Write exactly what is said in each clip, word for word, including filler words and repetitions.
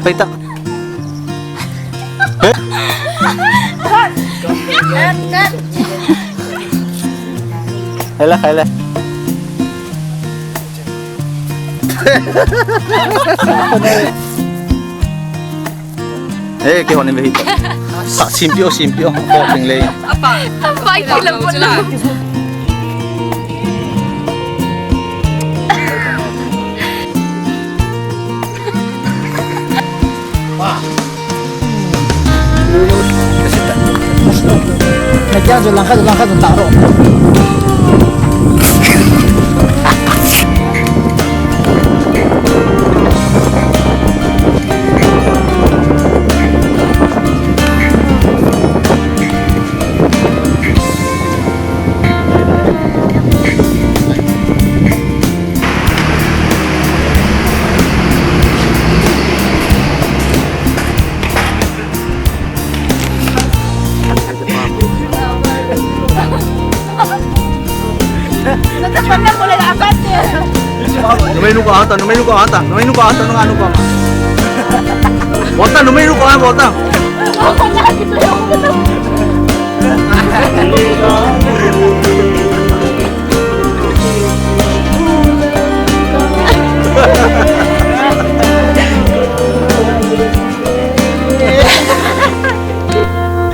Paita. Cut, cut. Hai la, hai la. Eh, keiho nin ve hih. Sa, simpi o, simpi o. Ko ting le. Apa? Apa itu lampu lampu. Nagkiang jong langkhat, langkhat jong taro. Numei nu ka ata, numei nu ka ata, numei nu ka ata, nunga nu ka ma. Bota, numei nu ka, bota.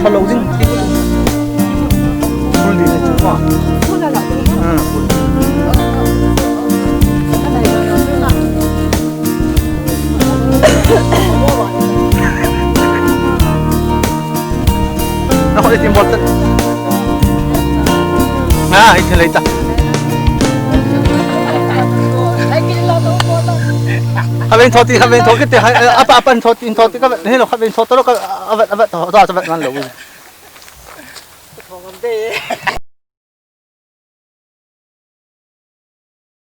Hello, Jing. Full di na chu. Ah. Nako itin bol ta. Ah, itin lei ta. Khaven thoti, khaven thoti te, hai, apa, apa thoti, thoti ka, hello, khaven thoti lo ka, avat, avat, to, to, avat man lo.